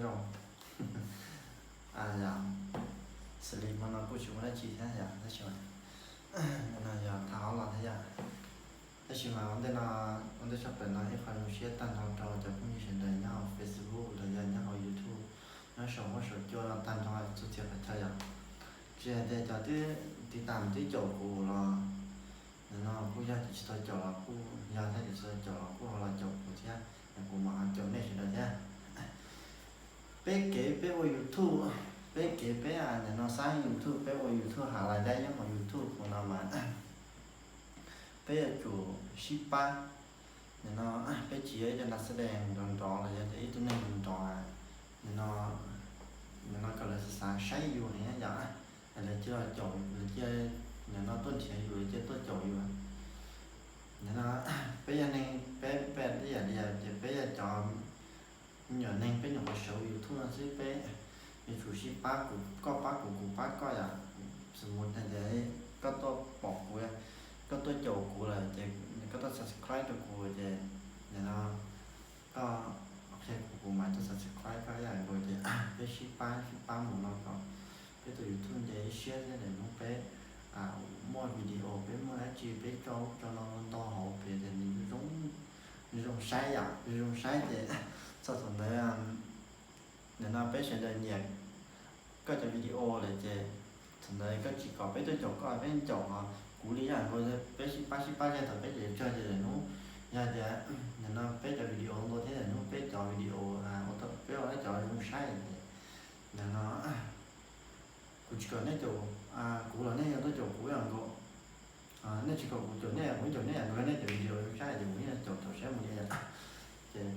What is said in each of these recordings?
zoo. Yog xws li hmo no kuj tsis muaj dab tsi thiab yom, tab sis mas no yog tham hauv los thiab yom. Tab sis mas ua ntej no, ua ntej tshaj plaws no ib qho zoo siab tag nrho rau cov phooj ywg sawv daws nyob hauv Facebook los yog nyob hauv YouTube, nyob saum huab saum cua no tag nrho txhua txhia qhov chaw yom. Tsis hais tias cov twb tiv tam twb caum kuv los, nim no kuj yog tias tsis tau caum los kuj yog, thiab tias tsis tau caum los kuj ho los caum kuv thiab, kuv mam ho caum nej sawv daws thiab. Peb kev peb ua YouTube, peb kev peb nim no xab YouTube, peb ua YouTube, hav lais dab nyob hauv YouTube kuv no mas peb yuav tsum sib pab. Nim no peb tsis yog ib co nas xab dees nrov nrov los yog tias ib tug neeg nrov, nim no, nim no kom lawv xav xav saib yus ne yom, lawv cia los caum, lawv cia, nim no tuaj nrhiav yus, lawv cia tuaj caum yus. Nim no peb yog neeg, peb, peb ib yam li ces peb yog cov me nyuam neeg, peb nyuam qhuav sawv YouTube no xwb, peb yuav tsum sib pab, kuv, koj pab kuv, kuv pab koj yom. Xws mus hais tias koj tuaj pom kuv, koj tuaj caum kuv lawm ces koj tuaj subscribe rau kuv ces nim no koj qhia kuv, kuv mam tuaj subscribe koj ib yam nkaus ces peb sib pab sib pab mus no kom peb tus YouTube nce ib siab thiab lwm hnub peb muaj video, peb muaj dab tsi peb tso ub tso no ntau hauv pem ces nws zoo, zoo saib yom, zoo saib ces txog thaum ntawd, nim no peb sawv daws nyiam koj cov video lawm ces thaum ntawd koj tsis kom peb tuaj caum koj, peb caum kuv li yam nkaus, peb sib pab sib pab ces thaum peb ces tsawg ces lwm hnub yog tias nim no peb cov video ntau thiab lwm hnub peb cov video, peb ua cov zoo saib ces nim no kuv tsis kom nej caum kuv los nej yuav tuaj caum kuv ib yam nkaus. Nej tsis kom kuv caum nej, kuv caum nej yam nkaus, nej cov video zoo saib ces kuv yeej caum caum saib mus li yom. Ces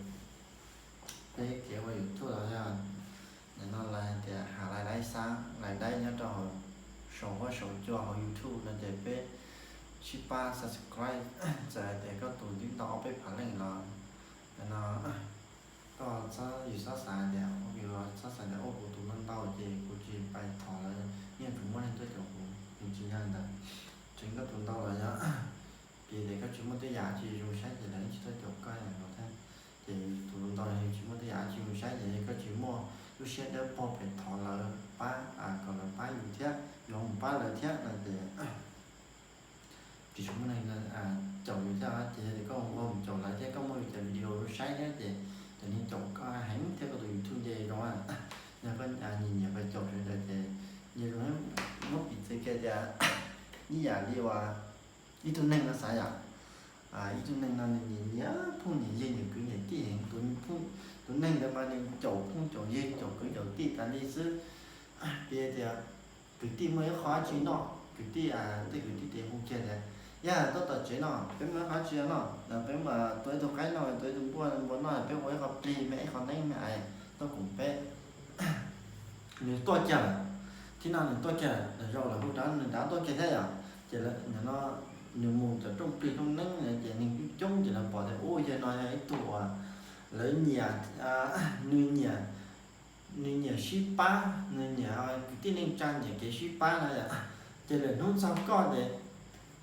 peb kev ua YouTube los yog nim no lawv hais tias hav lais dab, xab lais dab nyob rau hauv saum huab saum cua hauv YouTube no ces peb sib pab subscribe, txawm hais tias koj tus twb ntau ob peb phav leej los nim no koj txhob, yus txhob xav tias, yus txhob xav tias ua kuv tus ntau ntau ces kuv tsis pais thov lawv, yeej tsuas muaj neeg tuaj caum kuv, nws tsis yog li ntawd. Tseem koj tus ntau los yog piv tias koj tsis muaj tej yam tsis zoo saib ces lawv yeej tsis tuaj caum koj yam nkaus thiab. Ces tus ntau yus tsis muaj tej yam tsis zoo saib ces koj tsis muaj lub siab dawb paug pais thov lawv pab, kom lawv pab yus thiab, yus mus pab lawv thiab no ces tsis tshua muaj neeg caum yus thiab. Ces yog tias koj mus caum lawv thiab koj muaj yus cov video zoo saib thiab ces cov neeg caum koj heev thiab koj tus YouTube nce zoo. Yog koj nyiam nyiam pais caum sawv daws ces nyias zoo, muab piv txwv kiag tias ib yam li uas ib tug neeg no xav yom, ib tug neeg no nws nyiam nyiam phooj nyiam ywg, nyiam kwv nyiam tij heev, tus neeg ntawd mas nws caum phooj caum ywg caum kwv caum tij tas li xwb. Piv tias kwv tij muaj ib qho dab tsi noj, kwv tij, tej kwv tij ces hu kiag tias, yog tuaj tom tsev no peb muaj ib qho dab tsi noj, peb tua ib tug qaib noj, tua ib tug npua, npua noj, peb ua ib qho plig me ib qho neeb me ais tuaj koom peb. Nws tuaj kiag lawm, thib no nws tuaj kiag lawm, zaum lawm hu rov nws rov tuaj kiag thiab yom. Ces nim no nws mus cov rooj plig rooj neeb ces neeg coob coob ces lawv pom tias ub yawg no yog ib tug uas lawv nyiam, nws nyiam, nws nyiam sib pab, nws nyiam kwv tij neej tsa nyiam kev sib pab na yom. Ces lwm hnub txog koj ces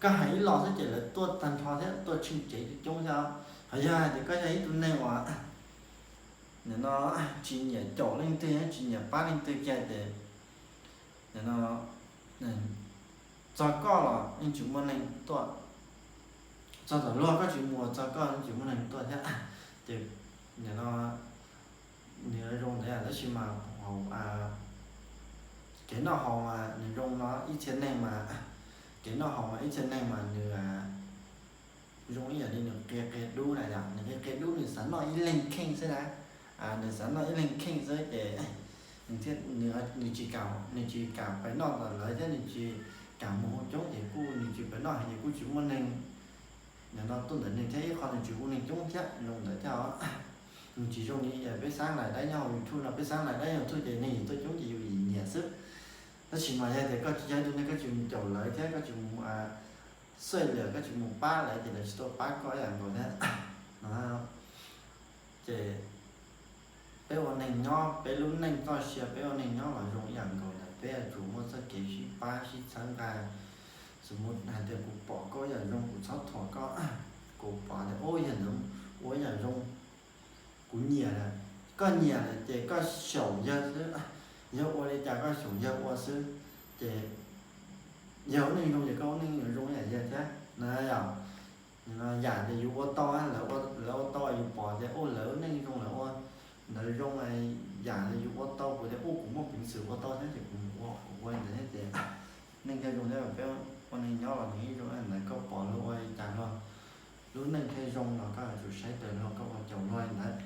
koj hais ib los xwb ces lawv tuaj tag nrho thiab tuaj tsheej tsev coob coob thiab. Ho yog hais tias koj yog ib tug neeg uas nim no tsis nyiam caum leej twg, tsis nyiam pab leej twg kiag ces nim no txog koj los yeej tsis muaj neeg tuaj, txog tom luag koj tsis mus txog koj yeej tsis muaj neeg tuaj thiab. Ces nim no nws zoo ntawd tab sis mas kev noj haus mas nws zoo no ib txhia neeg mas, kev noj haus mas ib txhia neeg mas nws zoo ib yam li nws qia qia dub na yom, nws qia qia dub nws xav noj ib leeg kheej xwb na. Nws xav noj ib leeg kheej xwb ces nws tsis kam, nws tsis kam pais noj tom lawv thiab nws tsis kam mus hu coob ces kuj nws tsis pais noj heev ces kuj tsis muaj neeg nim no tuaj ntawm nws thiab ib qho nws tsis hu neeg coob thiab zoo ntawd thiab os. Nws tsis zoo li peb xab lais dab nyob hauv YouTube no, peb xab lais dab nyob YouTube ces neeg tuaj coob ces yus yim nyiam xwb. Tab sis mas yog tias koj tsis yog ib tug neeg koj tsis mus caum lawv thiab koj tsis mus xwb lawm koj tsis mus pab lawv ces lawv tsis tuaj pab koj ib yam nkaus thiab. Ces peb ua neeg nyob peb lub neej txoj sia peb ua neeg nyob los zoo ib yam nkaus ntawd peb yuav tsum muaj txoj kev sib pab sib txhawb nqa. Xws mus hais tias kuv pom koj ib yam zoo kuv txhob thuam koj, kuv pom tias ub yog ntawd ua ib yam zoo, kuv nyiam, koj nyiam lawm ces koj xyaum yawg xwb, yawg ua li cas koj xyaum yawg ua xwb, ces yawg ua neej zoo ces koj ua neej yuav zoo ib yam yawg thiab na yom. Yam uas yus ua tau, lawv ua tau yus pom tias ua lawv neej zoo lawv ua ntawd zoo, yam uas yus ua tau kuv tias ua kuv muaj peev xwm ua tau thiab ces kuv mus ua kuv ua ntawd thiab ces neej thiaj zoo thiab. Peb ua neej nyob los nws ib zoo ntawd, koj pom luag ua li cas los lub neej thiaj zoo los koj yuav tsum saib taws luag, koj ua caum luag li ntawd.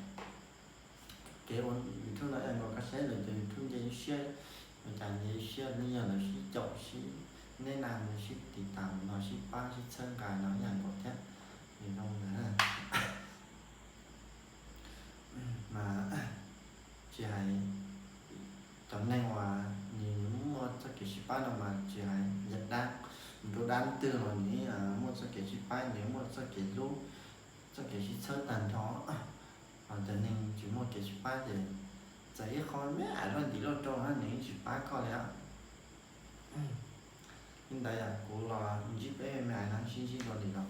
Kev ua YouTube no ib yam nkaus, koj saib lawv cov YouTube nce ib siab, ua cas nce ib siab, yog lawv sib caum sib, neb na, sib tiv tam no, sib pab sib txhawb nqa no ib yam nkaus thiab. Nws zoo ntawd mas tsis hais cov neeg uas nws muaj txoj kev sib pab no mas tsis hais yam dab, tus dab twg los nws muaj txoj kev sib pab, nws muaj txoj kev hlub, txoj kev sib txhawb tag nrho. Ho cov neeg tsis muaj kev sib pab ces txawm ib qho me me luaj ntim luaj rau los nws yeej tsis pab koj li. Li ntawd yog kuv los ntsib peb me me haiv neeg sib ntsib dua li no.